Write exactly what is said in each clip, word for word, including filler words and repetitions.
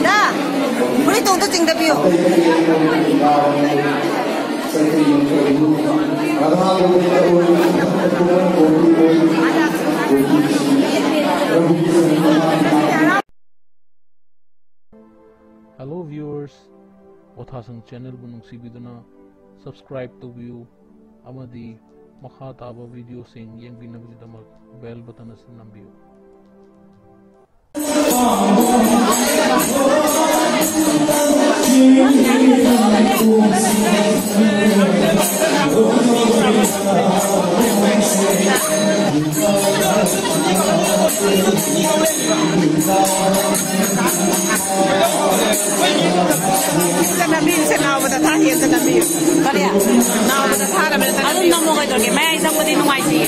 ꯗꯥ, ꯐꯨꯔꯤꯠꯇꯣ ꯑꯝꯇ ꯆꯤꯡꯊꯕꯤꯌꯣ꯫ Hello viewers, ꯄꯣꯊꯥꯁꯪ channelꯕꯨ ꯅꯨꯡꯁꯤꯕꯤꯗꯨꯅ subscribe ꯇꯧꯕꯤꯌꯨ ꯑꯃꯗꯤ ꯃꯈꯥ ꯇꯥꯕ videoꯁꯤꯡ ꯌꯦꯡꯕꯤꯅꯕꯒꯤꯗꯃꯛ bell button ꯑꯁꯤ ꯅꯝꯕꯤꯌꯨ꯫ ꯅꯝꯕꯤꯌꯨꯁꯦ, ꯅꯥꯎꯕꯗ ꯊꯥ ꯍꯦꯛꯇ ꯅꯝꯕꯤꯌꯨ꯫ ꯀꯔꯤ? ꯅꯥꯎꯕꯗ ꯊꯥꯔꯕꯅꯤꯅ ꯑꯗꯨꯝ ꯅꯝꯃꯣ, ꯀꯩꯗꯧꯔꯒꯦ? ꯃꯌꯥꯏ ꯆꯪꯕꯗꯤ ꯅꯨꯡꯉꯥꯏꯇꯦ꯫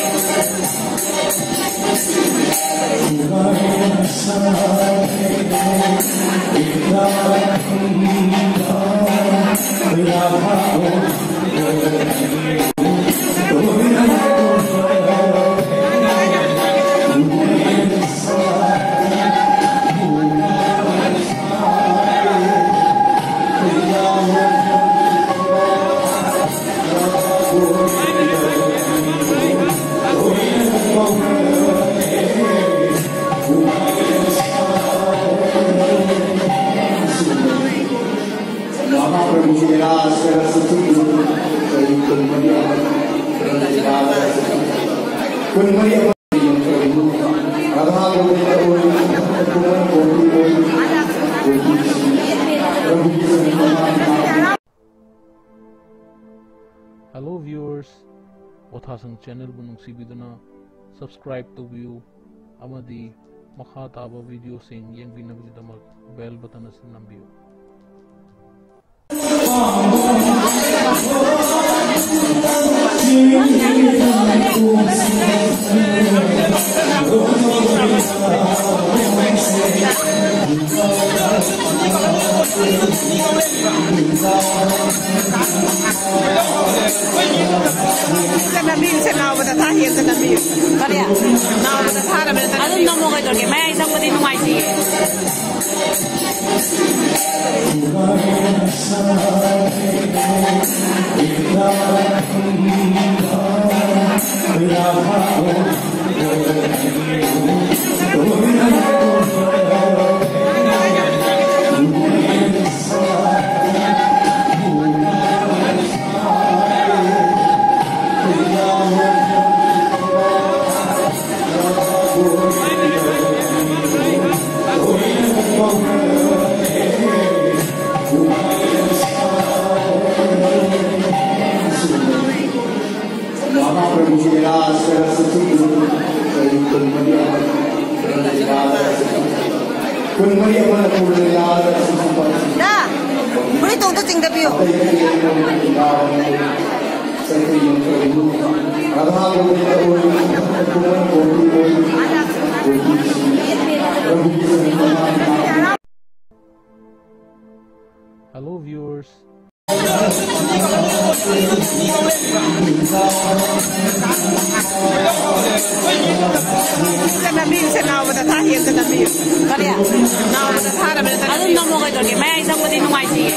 Hello viewers, ꯄꯣꯊꯥꯁꯪ channelꯕꯨ ꯅꯨꯡꯁꯤꯕꯤꯗꯨꯅ subscribe ꯇꯧꯕꯤꯌꯨ ꯑꯃꯗꯤ ꯃꯈꯥ ꯇꯥꯕ videoꯁꯤꯡ ꯌꯦꯡꯕꯤꯅꯕꯒꯤꯗꯃꯛ bell button ꯑꯁꯤ ꯅꯝꯕꯤꯌꯨ꯫ ꯅꯝꯕꯤꯌꯨꯁꯦ, ꯅꯥꯎꯕꯗ ꯊꯥ ꯍꯦꯛꯇ ꯅꯝꯕꯤꯌꯨ꯫ ꯀꯔꯤ? ꯅꯥꯎꯕꯗ ꯊꯥꯔꯕꯅꯤꯅ ꯑꯗꯨꯝ ꯅꯝꯃꯣ, ꯀꯩꯗꯧꯔꯒꯦ? ꯃꯌꯥꯏ ꯆꯪꯕꯗꯤ ꯅꯨꯡꯉꯥꯏꯇꯦ꯫ ꯀꯨꯟꯃꯔꯤ ꯑꯃꯅ ꯀꯨꯟꯃꯔꯤ ꯌꯥꯗ ꯁꯤꯁꯨ ꯄꯥꯏꯁꯤ꯫ ꯗꯥ, ꯐꯨꯔꯤꯠ ꯇꯣꯡꯗ ꯆꯤꯡꯗꯕꯤꯌꯨ꯫ ꯑꯇꯩ ꯑꯇꯩ ꯑꯇꯩ ꯆꯩꯇꯩ ꯌꯦꯡꯊꯣꯛꯏꯕꯨ꯫ ꯔꯥꯙꯥ ꯒꯣꯕꯤꯟꯗ ꯑꯣꯏ, ꯀꯨꯃꯥꯔ ꯒꯣꯄꯤ ꯑꯣꯏ, ꯒꯣꯄꯤ ꯁꯤ, ꯔꯘꯨ ꯁꯤ, Hello viewers, ꯅꯝꯕꯤꯌꯨꯁꯦ, ꯅꯥꯎꯕꯗ ꯊꯥ ꯍꯦꯟꯗ ꯅꯝꯕꯤꯌꯨ꯫ ꯀꯔꯤ? ꯅꯥꯎꯕꯗ ꯊꯥꯔꯕꯅꯤꯅ ꯑꯗꯨꯝ ꯅꯝꯃꯣ, ꯀꯩꯗꯧꯔꯒꯦ? ꯃꯌꯥꯏ ꯆꯪꯕꯗꯤ ꯅꯨꯡꯉꯥꯏꯇꯦꯌꯦ꯫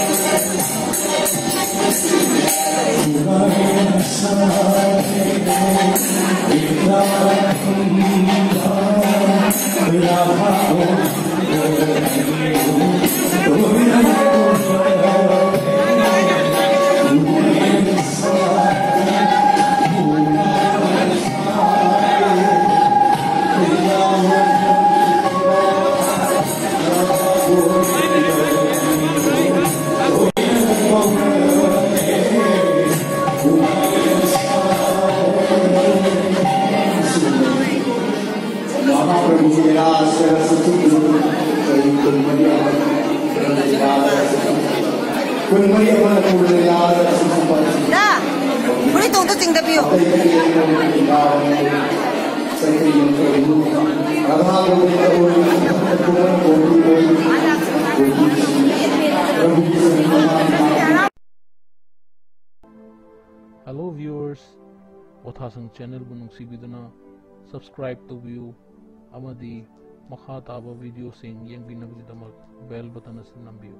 ꯀꯨꯟꯃꯔꯤ ꯑꯃꯅ ꯀꯨꯟꯃꯔꯤ ꯌꯥꯗ ꯁꯤꯁꯨ ꯄꯥꯏꯁꯤ꯫ ꯗꯥ, ꯐꯨꯔꯤꯠ ꯇꯣꯡꯗ ꯆꯤꯡꯗꯕꯤꯌꯨ꯫ ꯑꯇꯩ ꯑꯇꯩ ꯑꯇꯩ ꯆꯩꯇꯩ ꯌꯦꯡꯊꯣꯛꯏꯕꯨ꯫ ꯔꯥꯙꯥ ꯒꯣꯕꯤꯟꯗ ꯑꯣꯏ, ꯀꯨꯃꯥꯔ ꯒꯣꯄꯤ ꯑꯣꯏ, ꯒꯣꯄꯤ ꯁꯤ, ꯔꯘꯨ ꯁꯤ, Hello viewers, ꯑꯣꯊꯥꯁꯪ ꯆꯦꯅꯦꯜꯕꯨ ꯅꯨꯡꯁꯤꯕꯤꯗꯨꯅ subscribe ꯇꯧꯕꯤꯌꯨ ꯑꯃꯗꯤ ꯃꯈꯥ ꯇꯥꯕ videoꯁꯤꯡ ꯌꯦꯡꯕꯤꯅꯕꯒꯤꯗꯃꯛ bell button ꯑꯁꯤ ꯅꯝꯕꯤꯌꯨ꯫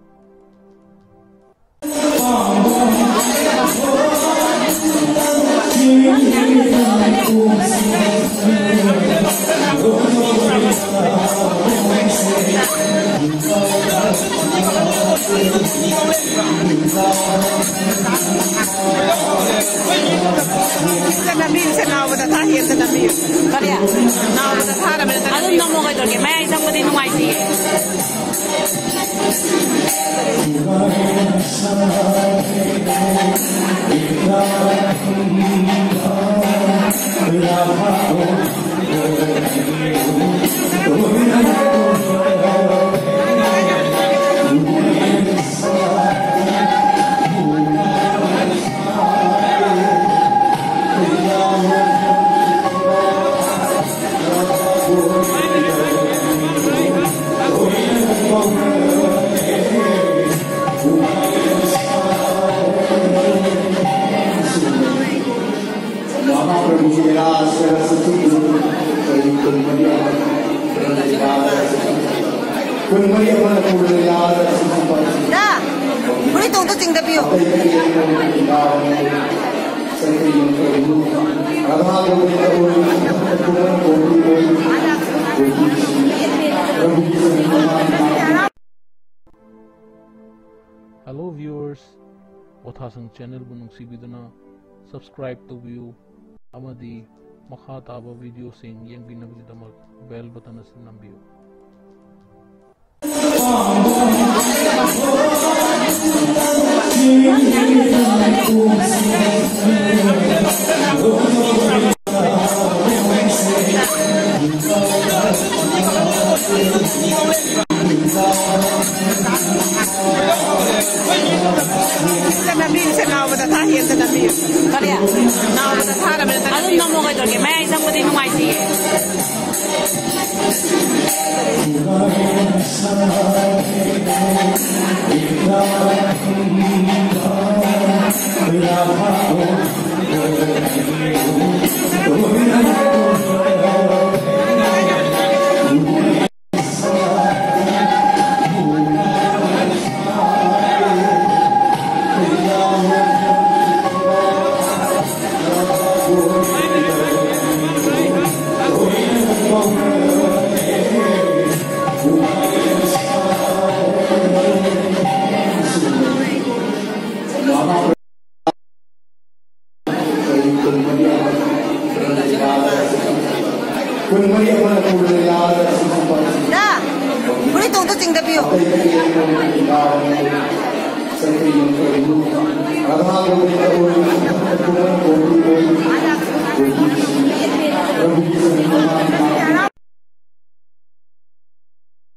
ꯅꯝꯕꯤꯌꯨꯁꯦ, ꯅꯥꯎꯕꯗ ꯊꯥ ꯍꯦꯟꯗ ꯅꯝꯕꯤꯌꯨ꯫ ꯀꯔꯤ? ꯅꯥꯎꯕꯗ ꯊꯥꯔꯕꯅꯤꯅ ꯑꯗꯨꯝ ꯅꯝꯃꯣ, ꯀꯩꯗꯧꯔꯒꯦ? ꯃꯌꯥꯏ ꯆꯪꯕꯗꯤ ꯅꯨꯡꯉꯥꯏꯇꯦꯌꯦ꯫ ꯗꯥ, ꯐꯨꯔꯤꯠꯇꯣ ꯑꯝꯇ ꯆꯤꯡꯊꯕꯤꯌꯣ꯫ Hello viewers, ꯑꯣꯊꯥꯁꯪ channelꯕꯨ ꯅꯨꯡꯁꯤꯕꯤꯗꯨꯅ subscribe ꯇꯧꯕꯤꯌꯨ ꯑꯃꯗꯤ ꯃꯈꯥ ꯇꯥꯕ videoꯁꯤꯡ ꯌꯦꯡꯕꯤꯅꯕꯒꯤꯗꯃꯛ bell button ꯑꯁꯤ ꯅꯝꯕꯤꯌꯨ꯫ ꯅꯝꯕꯤꯌꯨꯁꯦ, ꯅꯥꯎꯕꯗ ꯊꯥ ꯍꯦꯟꯗ ꯅꯝꯕꯤꯌꯨ꯫ ꯀꯔꯤ? ꯅꯥꯎꯕꯗ ꯊꯥꯔꯕꯅꯤꯅ ꯑꯗꯨꯝ ꯅꯝꯃꯣ, ꯀꯩꯗꯧꯔꯒꯦ? ꯃꯌꯥꯏ ꯆꯪꯕꯗꯤ ꯅꯨꯡꯉꯥꯏꯇꯦꯌꯦ꯫ ꯗꯥ, ꯐꯨꯔꯤꯠꯇꯣ ꯑꯝꯇ ꯆꯤꯡꯊꯕꯤꯌꯣ꯫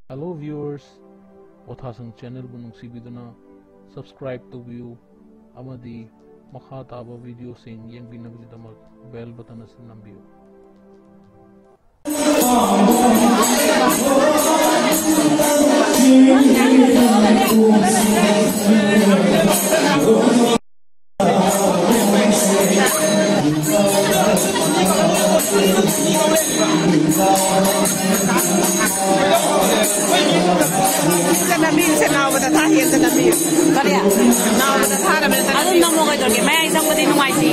Hello viewers, ꯑꯣꯊꯥꯁꯪ channelꯕꯨ ꯅꯨꯡꯁꯤꯕꯤꯗꯨꯅ subscribe ꯇꯧꯕꯤꯌꯨ ꯑꯃꯗꯤ ꯃꯈꯥ ꯇꯥꯕ videoꯁꯤꯡ ꯌꯦꯡꯕꯤꯅꯕꯒꯤꯗꯃꯛ bell button ꯑꯁꯤ ꯅꯝꯕꯤꯌꯨ꯫ ꯅꯝꯕꯤꯌꯨꯁꯦ, ꯅꯥꯎꯕꯗ ꯊꯥ ꯍꯦꯟꯗ ꯅꯝꯕꯤꯌꯨ꯫ ꯀꯔꯤ? ꯅꯥꯎꯕꯗ ꯊꯥꯔꯕꯅꯤꯅ ꯑꯗꯨꯝ ꯅꯝꯃꯣ, ꯀꯩꯗꯧꯔꯒꯦ? ꯃꯌꯥꯏ ꯆꯪꯕꯗꯤ ꯅꯨꯡꯉꯥꯏꯇꯦ꯫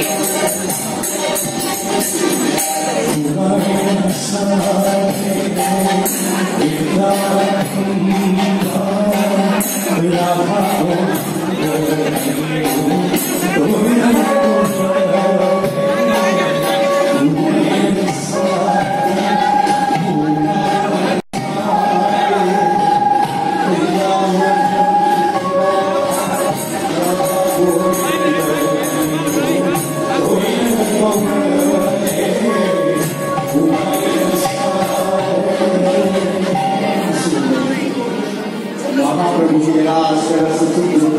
ꯃꯍꯥꯄ꯭ꯔꯚꯨꯒꯤ ꯂꯤꯂꯥ ꯑꯁꯤꯗ ꯁꯨꯇꯤꯗꯨ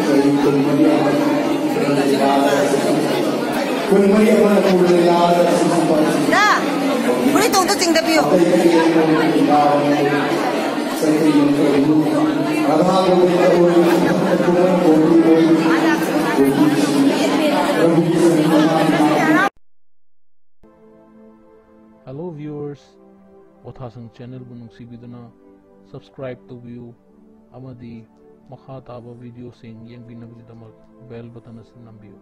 ꯀꯔꯤ ꯀꯨꯟꯃꯔꯤ ꯑꯃ ꯀꯨꯟꯃꯔꯤ ꯑꯃꯅ ꯄꯨꯔ ꯂꯤꯂꯥꯗ ꯁꯨꯇꯤ ꯄꯥꯏ꯫ ꯗꯥ, ꯐꯨꯔꯤꯠ ꯇꯣꯡꯗꯣ ꯆꯤꯡꯗꯕꯤꯌꯨ꯫ Hello viewers, ꯑꯣꯊꯥꯁꯪ channelꯕꯨ ꯅꯨꯡꯁꯤꯕꯤꯗꯨꯅ subscribe ꯇꯧꯕꯤꯌꯨ ꯑꯃꯗꯤ ꯃꯈꯥ ꯇꯥꯕ videoꯁꯤꯡ ꯌꯦꯡꯕꯤꯅꯕꯒꯤꯗꯃꯛ bell button ꯑꯁꯤ ꯅꯝꯕꯤꯌꯨ꯫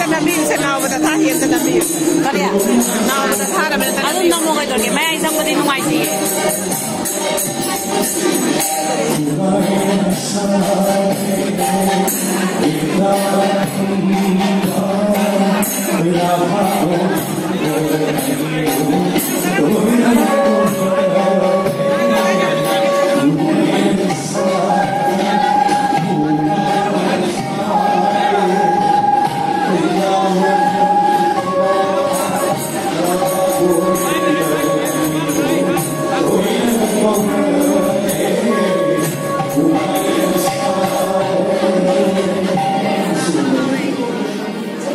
ꯅꯝꯕꯤꯌꯨꯁꯦ, ꯅꯥꯎꯕꯗ ꯊꯥ ꯍꯦꯟꯗ ꯅꯝꯕꯤꯌꯨ꯫ ꯀꯔꯤ? ꯅꯥꯎꯕꯗ ꯊꯥꯔꯕꯅꯤꯅ ꯑꯗꯨꯝ ꯅꯝꯃꯣ, ꯀꯩꯗꯧꯔꯒꯦ? ꯃꯌꯥꯏ ꯆꯪꯕꯗꯤ ꯅꯨꯡꯉꯥꯏꯇꯦ꯫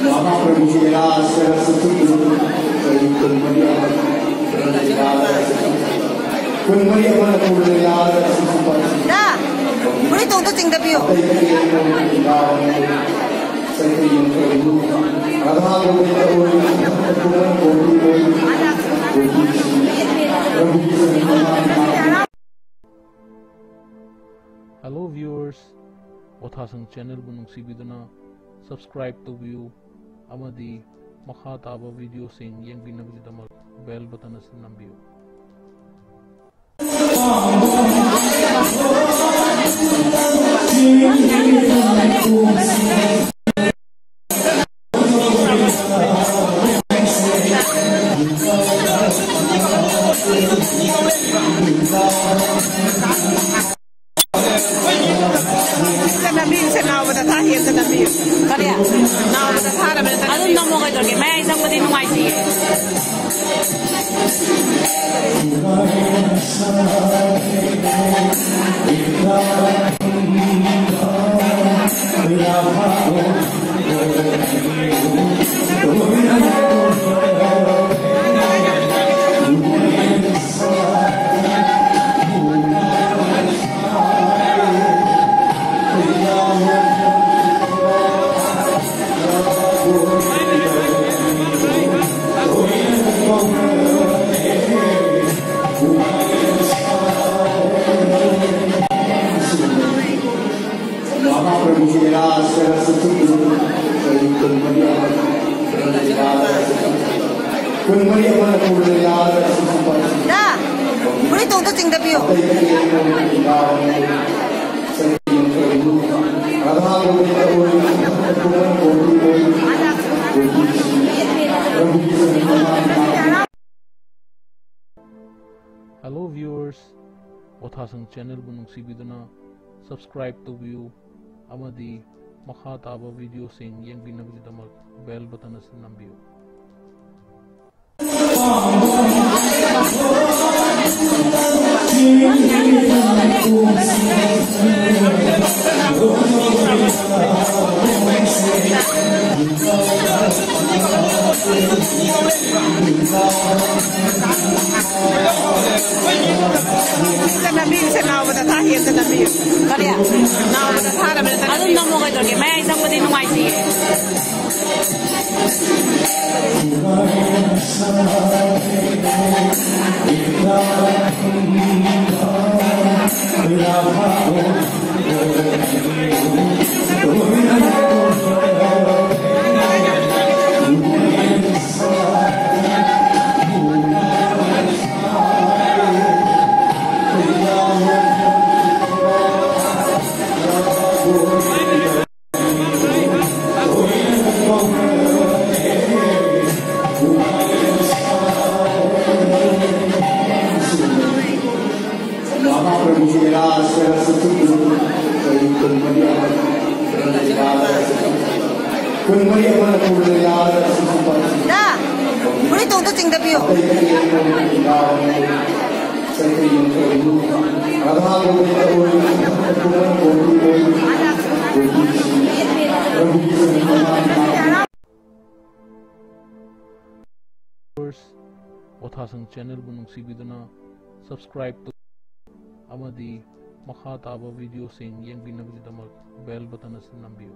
ꯃꯍꯥꯄ꯭ꯔꯚꯨꯒꯤ ꯂꯤꯂꯥ ꯑꯁꯤꯗ ꯁꯨꯇꯤꯗꯨ ꯀꯔꯤ ꯀꯨꯟꯃꯔꯤ ꯑꯃ ꯀꯨꯟꯃꯔꯤ ꯑꯃꯅ ꯄꯨꯔꯅ ꯌꯥꯔꯒ ꯁꯤꯁꯨ ꯄꯥꯏꯁꯤ꯫ ꯗꯥ, ꯐꯨꯔꯤꯠ ꯇꯣꯡꯗꯣ ꯆꯤꯡꯗꯕꯤꯌꯨ꯫ ꯑꯇꯩ ꯑꯇꯩ ꯑꯃ ꯌꯥꯔꯒ ꯆꯩꯇꯩ ꯌꯦꯡꯈꯠꯂꯨ꯫ ꯔꯥꯙꯥ ꯒꯣꯕꯤꯟꯗ ꯑꯣꯏ, ꯚꯛꯇ ꯄꯨꯝꯅꯃꯛ ꯒꯣꯄꯤ ꯑꯣꯏ, ꯒꯣꯄꯤꯁꯤꯡ, ꯄ꯭ꯔꯚꯨꯒꯤ ꯁꯟꯃꯥꯟ꯫ Hello viewers, ꯑꯣꯊꯥꯁꯪ channelꯕꯨ ꯅꯨꯡꯁꯤꯕꯤꯗꯨꯅ subscribe ꯇꯧꯕꯤꯌꯨ ꯑꯃꯗꯤ ꯃꯈꯥ ꯇꯥꯕ videoꯁꯤꯡ ꯌꯦꯡꯕꯤꯅꯕꯒꯤꯗꯃꯛ bell button ꯑꯁꯤ ꯅꯝꯕꯤꯌꯨ꯫ ꯅꯝꯕꯤꯌꯨꯁꯦ, ꯅꯥꯎꯕꯗ ꯊꯥ ꯍꯦꯟꯅ ꯅꯝꯕꯤꯌꯨ꯫ ꯀꯔꯤ? ꯅꯥꯎꯕꯗ ꯊꯥꯔꯕꯅꯤꯅ ꯑꯗꯨꯝ ꯅꯝꯃꯣ, ꯀꯩꯗꯧꯔꯒꯦ? ꯃꯌꯥꯏ ꯆꯪꯕꯗꯤ ꯅꯨꯡꯉꯥꯏꯇꯦ꯫ ꯀꯨꯟꯃꯔꯤ ꯑꯃꯅ ꯄꯨꯔꯅ ꯌꯥꯔꯒ ꯁꯤꯁꯨ ꯄꯥꯏꯁꯤ꯫ ꯗꯥ, ꯐꯨꯔꯤꯠ ꯇꯣꯡꯗꯣ ꯆꯤꯡꯗꯕꯤꯌꯨ꯫ ꯑꯇꯩ ꯑꯇꯩ ꯑꯃ ꯌꯥꯔꯒ ꯆꯩꯇꯩ ꯌꯦꯡꯈꯠꯂꯨ꯫ ꯔꯥꯙꯥ ꯒꯣꯕꯤꯟꯗ ꯑꯣꯏ, ꯚꯛꯇ ꯄꯨꯝꯅꯃꯛ ꯒꯣꯄꯤ ꯑꯣꯏ, ꯒꯣꯄꯤꯁꯤꯡ, ꯄ꯭ꯔꯚꯨꯒꯤ ꯁꯟꯃꯥꯟ꯫ Hello viewers, ꯑꯣꯊꯥꯁꯪ channelꯕꯨ ꯅꯨꯡꯁꯤꯕꯤꯗꯨꯅ subscribe ꯇꯧꯕꯤꯌꯨ ꯑꯃꯗꯤ ꯃꯈꯥ ꯇꯥꯕ videoꯁꯤꯡ ꯌꯦꯡꯕꯤꯅꯕꯒꯤꯗꯃꯛ bell button ꯑꯁꯤ ꯅꯝꯕꯤꯌꯨ꯫ ꯅꯝꯕꯤꯌꯨꯁꯦ, ꯅꯥꯎꯕꯗ ꯊꯥ ꯍꯦꯟꯗ ꯅꯝꯕꯤꯌꯨ꯫ ꯀꯔꯤ? ꯅꯥꯎꯕꯗ ꯊꯥꯔꯕꯅꯦ꯫ ꯑꯗꯨꯝ ꯅꯝꯃꯣ, ꯀꯩꯗꯧꯔꯒꯦ? ꯃꯌꯥꯏ ꯆꯪꯕꯗꯤ ꯅꯨꯡꯉꯥꯏꯇꯦꯌꯦ꯫ ꯃꯍꯥꯄ꯭ꯔꯚꯨꯒꯤ ꯂꯤꯂꯥ ꯑꯁꯤꯗ ꯁꯨꯇꯤꯡ ꯆꯍꯤ ꯀꯨꯟꯃꯔꯤ ꯑꯃ ꯀꯨꯟꯃꯔꯤ ꯑꯃꯅ ꯄꯨꯔꯤꯕ ꯂꯤꯂꯥ ꯑꯁꯤꯗ ꯁꯨꯇꯤꯡ ꯗꯥ, ꯐꯨꯔꯤꯠꯇꯣ ꯑꯝꯇ ꯆꯤꯡꯊꯕꯤꯌꯣ꯫ ꯑꯇꯩ ꯑꯇꯩ ꯂꯤꯂꯥ ꯆꯩꯇꯟꯌ ꯄ꯭ꯔꯚꯨ, ꯔꯥꯙꯥ ꯒꯣꯕꯤꯟꯗ ꯑꯣꯏ, ꯀꯨꯃꯥꯔ ꯒꯣꯄꯤ ꯑꯣꯏ, ꯒꯣꯄꯤꯁꯤꯡ, ꯄ꯭ꯔꯚꯨꯒꯤ ꯆꯍꯤ ꯃꯉꯥ Viewers, ꯑꯣꯊꯥꯁꯪ ꯆꯦꯅꯦꯜꯕꯨ ꯅꯨꯡꯁꯤꯕꯤꯗꯨꯅ ꯁꯕꯁꯀ꯭ꯔꯥꯏꯕ ꯇꯧ ꯑꯃꯗꯤ ꯃꯈꯥ ꯇꯥꯕ ꯚꯤꯗꯤꯑꯣꯁꯤꯡ ꯌꯦꯡꯕꯤꯅꯕꯒꯤꯗꯃꯛ ꯕꯦꯜ ꯕꯇꯟ ꯑꯁꯤ ꯅꯝꯕꯤꯌꯨ꯫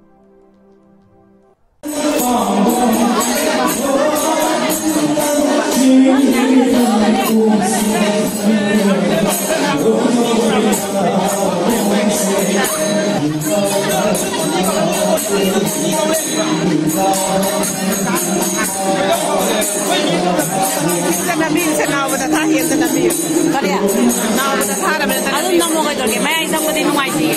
ꯅꯝꯕꯤꯌꯨꯁꯦ, ꯅꯥꯎꯕꯗ ꯊꯥ ꯍꯦꯟꯗ ꯅꯝꯕꯤꯌꯨ꯫ ꯀꯔꯤ? ꯅꯥꯎꯕꯗ ꯊꯥꯔꯕꯅꯦ꯫ ꯑꯗꯨꯝ ꯅꯝꯃꯣ, ꯀꯩꯗꯧꯔꯒꯦ? ꯃꯌꯥꯏ ꯆꯪꯕꯗꯤ ꯅꯨꯡꯉꯥꯏꯇꯦꯌꯦ꯫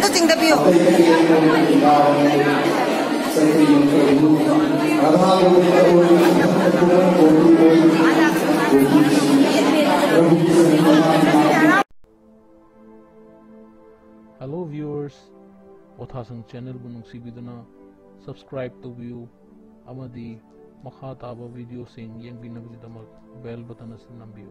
ꯇꯨꯡꯗ ꯆꯤꯡꯊꯕꯤꯌꯨ꯫ Hello viewers, ꯄꯣꯊꯥꯁꯪ ꯆꯦꯅꯦꯜꯕꯨ ꯅꯨꯡꯁꯤꯕꯤꯗꯨꯅ ꯁꯕꯁꯀ꯭ꯔꯥꯏꯕ ꯇꯧꯕꯤꯌꯨ ꯑꯃꯗꯤ ꯃꯈꯥ ꯇꯥꯕ ꯚꯤꯗꯤꯑꯣꯁꯤꯡ ꯌꯦꯡꯕꯤꯅꯕꯒꯤꯗꯃꯛ ꯕꯦꯜ ꯕꯇꯟ ꯑꯁꯤ ꯅꯝꯕꯤꯌꯨ꯫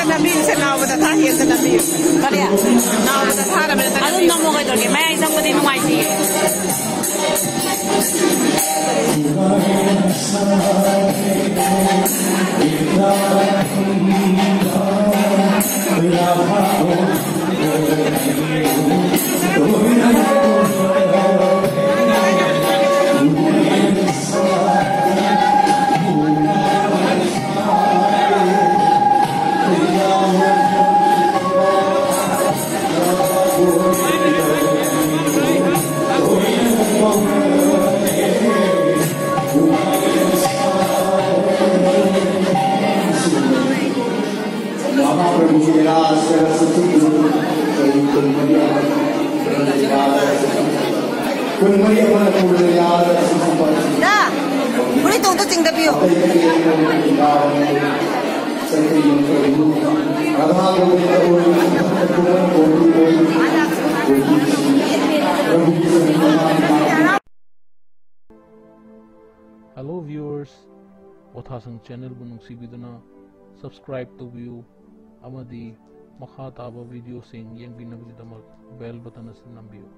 ꯅꯝꯕꯤꯌꯨꯁꯦ, ꯅꯥꯎꯕꯗ ꯊꯥ ꯍꯦꯟꯗ ꯅꯝꯕꯤꯌꯨ꯫ ꯀꯔꯤ? ꯅꯥꯎꯕꯗ ꯊꯥꯔꯕꯅꯤꯅ ꯑꯗꯨꯝ ꯅꯝꯃꯣ, ꯀꯩꯗꯧꯔꯒꯦ? ꯃꯌꯥꯏ ꯆꯪꯕꯗꯤ ꯅꯨꯡꯉꯥꯏꯇꯦ꯫ ꯗꯥ, ꯐꯨꯔꯤꯠꯇꯣ ꯑꯝꯇ ꯆꯤꯡꯊꯕꯤꯌꯣ꯫ Hello viewers, ꯄꯣꯊꯥꯁꯪ ꯆꯦꯅꯦꯜꯕꯨ ꯅꯨꯡꯁꯤꯕꯤꯗꯨꯅ ꯁꯕꯁꯀ꯭ꯔꯥꯏꯕ ꯇꯧꯕꯤꯌꯨ ꯑꯃꯗꯤ ꯃꯈꯥ ꯇꯥꯕ ꯚꯤꯗꯤꯑꯣꯁꯤꯡ ꯌꯦꯡꯕꯤꯅꯕꯒꯤꯗꯃꯛ ꯕꯦꯜ ꯕꯇꯟ ꯑꯁꯤ ꯅꯝꯕꯤꯌꯨ꯫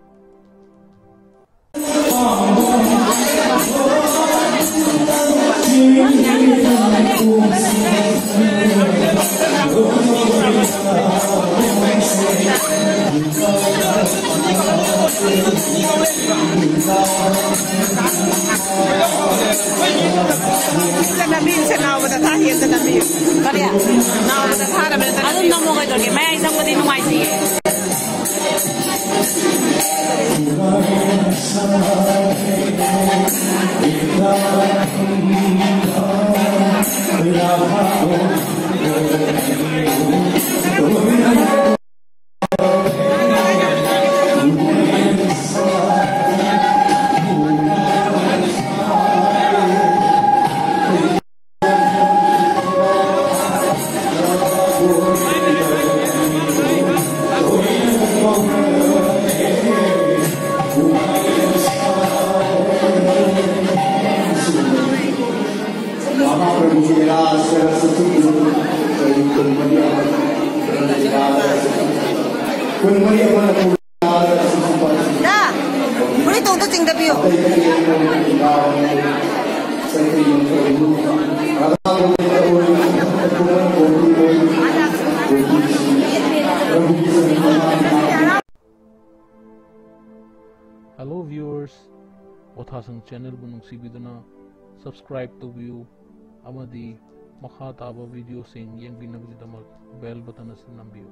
ꯅꯝꯕꯤꯌꯨꯁꯦ, ꯅꯥꯎꯕꯗ ꯊꯥ ꯍꯦꯟꯗ ꯅꯝꯕꯤꯌꯨ꯫ ꯀꯔꯤ? ꯅꯥꯎꯕꯗ ꯊꯥꯔꯕꯅꯤꯅ ꯑꯗꯨꯝ ꯅꯝꯃꯣ, ꯀꯩꯗꯧꯔꯒꯦ? ꯃꯌꯥꯏ ꯆꯪꯕꯗꯤ ꯅꯨꯡꯉꯥꯏꯇꯦꯌꯦ꯫ ꯃꯍꯥꯄ꯭ꯔꯚꯨꯒꯤ ꯔꯥꯁ ꯔꯁ ꯆꯨꯞꯄꯗꯨ ꯆꯍꯤ ꯀꯨꯟꯃꯔꯤ ꯑꯃ, ꯀꯨꯟꯃꯔꯤ ꯑꯃꯅ ꯄꯨꯡ ꯔꯥꯁ ꯔꯁ ꯆꯨꯞꯄ꯫ ꯗꯥ, ꯐꯨꯔꯤꯠꯇꯣ ꯑꯝꯇ ꯆꯤꯡꯊꯕꯤꯌꯣ꯫ Hello viewers, ꯑꯣꯊꯥꯁꯪ channelꯕꯨ ꯅꯨꯡꯁꯤꯕꯤꯗꯨꯅ subscribe ꯇꯧꯕꯤꯌꯨ ꯑꯃꯗꯤ ꯃꯈꯥ ꯇꯥꯕ videoꯁꯤꯡ ꯌꯦꯡꯕꯤꯅꯕꯒꯤꯗꯃꯛ bell button ꯑꯁꯤ ꯅꯝꯕꯤꯌꯨ꯫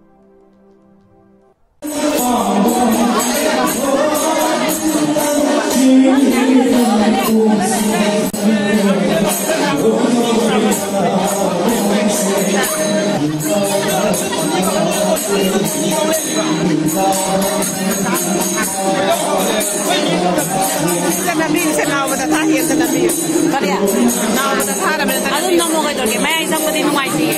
ꯅꯝꯕꯤꯌꯨꯁꯦ, ꯅꯥꯎꯕꯗ ꯊꯥ ꯍꯦꯟꯗ ꯅꯝꯕꯤꯌꯨ꯫ ꯀꯔꯤ? ꯅꯥꯎꯕꯗ ꯊꯥꯔꯕꯅꯤꯅ ꯑꯗꯨꯝ ꯅꯝꯃꯣ, ꯀꯩꯗꯧꯔꯒꯦ? ꯃꯌꯥꯏ ꯆꯪꯕꯗꯤ ꯅꯨꯡꯉꯥꯏꯇꯦꯌꯦ꯫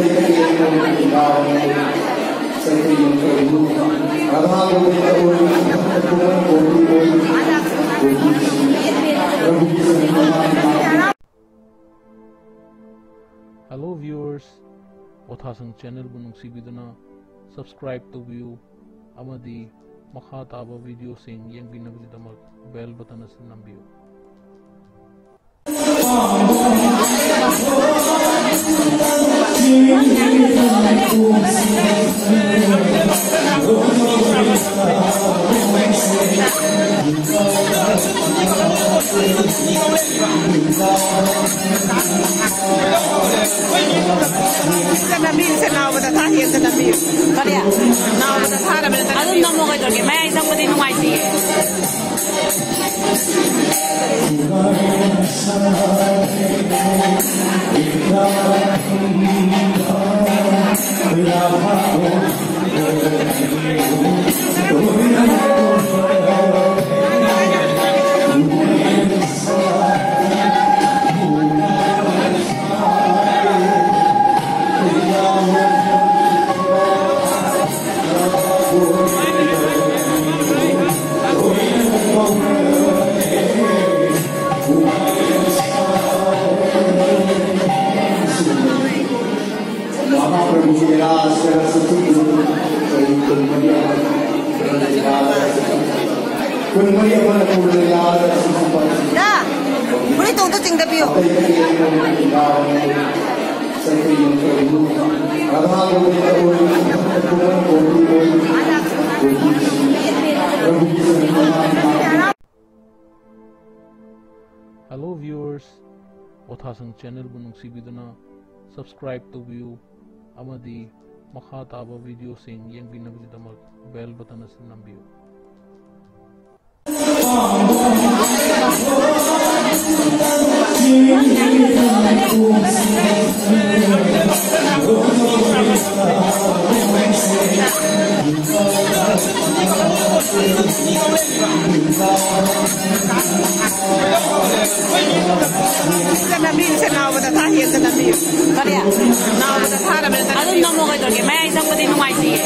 ꯑꯇꯩ ꯀꯔꯤ ꯍꯥꯏꯅ ꯏꯃꯥ ꯆꯩꯊꯦꯡ ꯀꯧꯏ꯫ ꯔꯥꯙꯥ ꯒꯣꯕꯤꯟꯗ ꯑꯣꯏ, ꯀꯨꯃꯥꯔ ꯒꯣꯄꯤ ꯑꯣꯏ, ꯒꯣꯄꯤ Radha Govinda. Hello viewers, ꯄꯣꯊꯥꯁꯪ ꯆꯦꯅꯦꯜꯕꯨ ꯅꯨꯡꯁꯤꯕꯤꯗꯨꯅ subscribe ꯇꯧꯕꯤꯌꯨ ꯑꯃꯗꯤ ꯃꯈꯥ ꯇꯥꯕ ꯚꯤꯗꯤꯑꯣꯁꯤꯡ ꯌꯦꯡꯕꯤꯅꯕꯒꯤꯗꯃꯛ bell button ꯑꯁꯤ ꯅꯝꯕꯤꯌꯨ꯫ ꯅꯝꯕꯤꯌꯨꯁꯦ, ꯅꯥꯎꯕꯗ ꯊꯥ ꯍꯦꯟꯅ ꯅꯝꯕꯤꯌꯨ꯫ ꯀꯔꯤ? ꯅꯥꯎꯕꯗ ꯊꯥꯔꯕꯅꯤꯅ ꯑꯗꯨꯝ ꯅꯝꯃꯣ, ꯀꯩꯗꯧꯔꯒꯦ? ꯃꯌꯥꯏ ꯆꯪꯕꯗꯤ ꯅꯨꯡꯉꯥꯏꯇꯦ꯫ ꯃꯍꯥꯄ꯭ꯔꯚꯨꯒꯤ ꯂꯤꯂꯥ ꯑꯁꯤꯗ ꯁꯨꯇꯤꯡ ꯆꯍꯤ ꯀꯨꯟꯃꯔꯤ ꯑꯃ, ꯀꯨꯟꯃꯔꯤ ꯑꯃꯅ ꯄꯨꯔꯕ ꯂꯤꯂꯥ ꯑꯁꯤꯗ ꯁꯨꯇꯤꯡ ꯄꯥꯡꯊꯣꯛꯈꯤ꯫ ꯗꯥ, ꯐꯨꯔꯤꯠꯇꯣ ꯑꯝꯇ ꯆꯤꯡꯊꯕꯤꯌꯣ꯫ ꯑꯇꯩ ꯑꯇꯩ ꯂꯤꯂꯥ ꯆꯍꯤ ꯀꯨꯟꯃꯔꯤ, ꯔꯥꯙꯥ ꯒꯣꯕꯤꯟꯗ ꯑꯣꯏ, ꯀꯨꯃꯥꯔ ꯒꯣꯄꯤ ꯑꯣꯏ, ꯒꯣꯄꯤ Radha Govinda. Hello viewers, ꯄꯣꯊꯥꯁꯪ ꯆꯦꯅꯦꯜꯕꯨ ꯅꯨꯡꯁꯤꯕꯤꯗꯨꯅ subscribe ꯇꯧꯕꯤꯌꯨ ꯑꯃꯗꯤ ꯃꯈꯥ ꯇꯥꯕ ꯚꯤꯗꯤꯑꯣꯁꯤꯡ ꯌꯦꯡꯕꯤꯅꯕꯒꯤꯗꯃꯛ bell button ꯑꯁꯤ ꯅꯝꯕꯤꯌꯨ꯫ ꯑꯗꯨꯝ ꯅꯝꯃꯣ, ꯀꯩꯗꯧꯔꯒꯦ? ꯃꯌꯥꯏ ꯆꯪꯕꯗꯤ ꯅꯨꯡꯉꯥꯏꯇꯤꯌꯦ꯫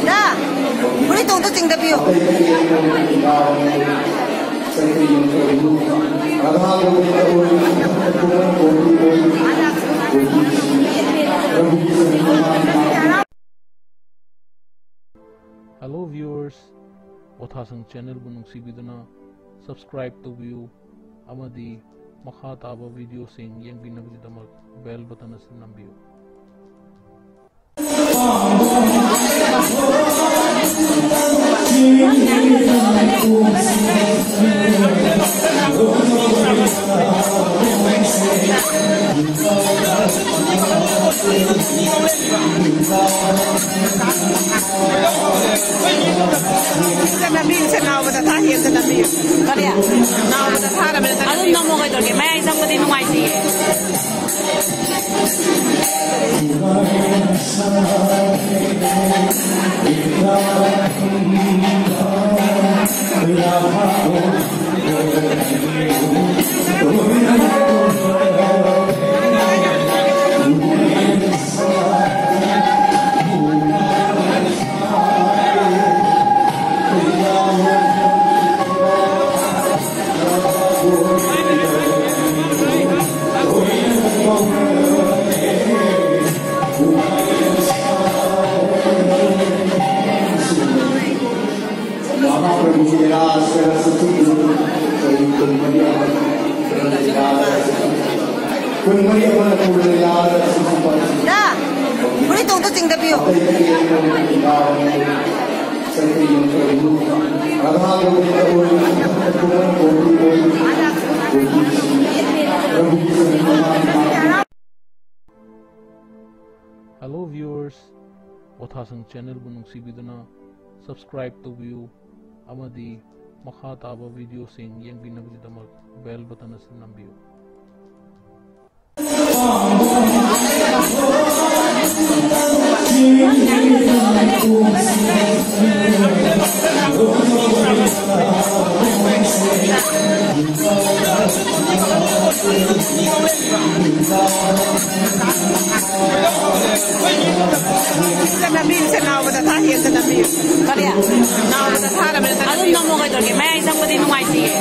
ꯗꯥ, ꯐꯨꯔꯤꯠꯇꯣ ꯑꯝꯇ ꯆꯤꯡꯊꯕꯤꯌꯣ꯫ Hello viewers, ꯑꯣꯊꯥꯁꯪ ꯆꯦꯅꯦꯜꯕꯨ ꯅꯨꯡꯁꯤꯕꯤꯗꯨꯅ subscribe ꯇꯧꯕꯤꯌꯨ ꯑꯃꯗꯤ ꯃꯈꯥ ꯇꯥꯕ videoꯁꯤꯡ ꯌꯦꯡꯕꯤꯅꯕꯒꯤꯗꯃꯛ bell button ꯑꯁꯤ ꯅꯝꯕꯤꯌꯨ꯫ ꯅꯝꯕꯤꯌꯨꯁꯦ, ꯅꯥꯎꯕꯗ ꯊꯥ ꯍꯦꯟꯅ ꯅꯝꯕꯤꯌꯨ꯫ ꯀꯔꯤ? ꯅꯥꯎꯕꯗ ꯊꯥꯔꯕꯅꯤꯅ ꯑꯗꯨꯝ ꯅꯝꯃꯣ, ꯀꯩꯗꯧꯔꯒꯦ? ꯃꯌꯥꯏ ꯆꯪꯕꯗꯤ ꯅꯨꯡꯉꯥꯏꯇꯦ꯫ ꯀꯨꯟꯃꯔꯤ ꯑꯃꯅ ꯄꯨꯔꯅ ꯌꯥꯔꯒ ꯁꯤꯁꯨ ꯄꯥꯏꯁꯤ꯫ ꯗꯥ, ꯐꯨꯔꯤꯠ ꯇꯣꯡꯗꯣ ꯆꯤꯡꯗꯕꯤꯌꯨ꯫ ꯑꯇꯩ ꯑꯇꯩ ꯑꯃ ꯌꯥꯔꯒ ꯆꯩꯇꯩ ꯌꯣꯟꯈ꯭ꯔꯕꯅꯤ꯫ ꯔꯥꯙꯥ ꯒꯣꯕꯤꯟꯗ ꯑꯣꯏ, ꯀꯨꯃꯥꯔ ꯒꯣꯄꯤ ꯑꯣꯏ, ꯒꯣꯄꯤꯁꯤ, ꯔꯘꯨꯒꯤ ꯁꯔꯨꯛ ꯑꯃ Hello viewers, ꯑꯣꯊꯥꯁꯪ channelꯕꯨ ꯅꯨꯡꯁꯤꯕꯤꯗꯨꯅ subscribe ꯇꯧꯕꯤꯌꯨ ꯑꯃꯗꯤ ꯃꯈꯥ ꯇꯥꯕ videoꯁꯤꯡ ꯌꯦꯡꯕꯤꯅꯕꯒꯤꯗꯃꯛ bell button ꯑꯁꯤ ꯅꯝꯕꯤꯌꯨ꯫ ꯁꯤꯗ ꯅꯝꯕꯤꯌꯨ, ꯁꯦ, ꯅꯥꯎꯕꯗ ꯊꯥ ꯍꯦꯟꯗ ꯅꯝꯕꯤꯌꯨ꯫ ꯀꯔꯤ? ꯅꯥꯎꯕꯗ ꯊꯥꯔꯕꯅꯤꯅ ꯑꯗꯨꯝ ꯅꯝꯃꯣ, ꯀꯩꯗꯧꯔꯒꯦ? ꯃꯌꯥꯏ ꯆꯪꯕꯗꯤ ꯅꯨꯡꯉꯥꯏꯇꯦꯌꯦ꯫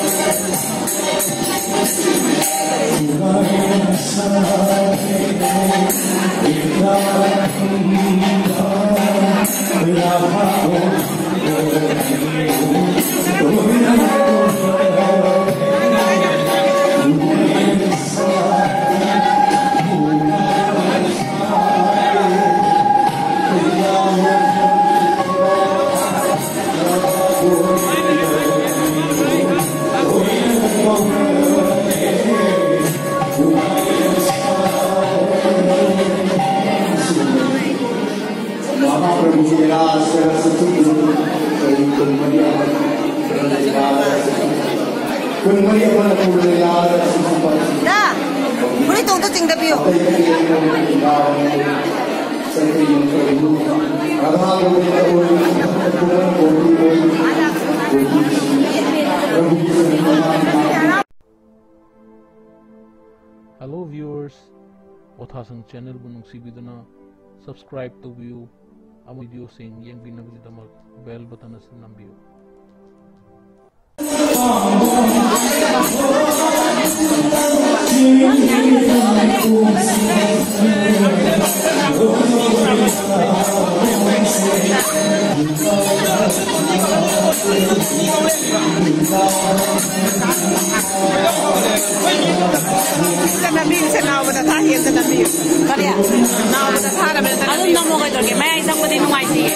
महाप्रभु के रास रस तुम कहीं तुम मरिया ꯀꯨꯟꯃꯔꯤ ꯑꯃꯅ ꯄꯨꯔꯅ ꯌꯥꯔꯒ ꯁꯤꯁꯨ ꯄꯥꯏꯁꯤ꯫ ꯗꯥ, ꯐꯨꯔꯤꯠ ꯇꯣꯡꯗꯣ ꯆꯤꯡꯗꯕꯤꯌꯨ꯫ ꯑꯇꯩ ꯑꯇꯩ ꯑꯃ ꯌꯥꯔꯒ ꯆꯩꯇꯩ ꯌꯣꯟꯈ꯭ꯔꯕꯅꯤ꯫ ꯔꯥꯙꯥ ꯒꯣꯕꯤꯟꯗ ꯑꯣꯏ, ꯀꯨꯃꯥꯔ ꯒꯣꯄꯤ ꯑꯣꯏ, ꯒꯣꯄꯤꯁꯤ, ꯔꯘꯨꯒꯤ ꯁꯔꯨꯛ ꯑꯃ Hello viewers, ꯑꯣꯊꯥꯁꯪ channelꯕꯨ ꯅꯨꯡꯁꯤꯕꯤꯗꯨꯅ subscribe ꯇꯧꯕꯤꯌꯨ ꯑꯃꯗꯤ videoꯁꯤꯡ ꯌꯦꯡꯕꯤꯅꯕꯒꯤꯗꯃꯛ bell button ꯑꯁꯤ ꯅꯝꯕꯤꯌꯨ꯫ ꯅꯝꯕꯤꯌꯨꯁꯦ, ꯅꯥꯎꯕꯗ ꯊꯥ ꯍꯦꯟꯅ ꯅꯝꯕꯤꯌꯨ꯫ ꯀꯔꯤ? ꯅꯥꯎꯕꯗ ꯊꯥꯔꯕꯅꯤꯅ ꯑꯗꯨꯝ ꯅꯝꯃꯣ, ꯀꯩꯗꯧꯔꯒꯦ? ꯃꯌꯥꯏ ꯆꯪꯕꯗꯤ ꯅꯨꯡꯉꯥꯏꯇꯦꯌꯦ꯫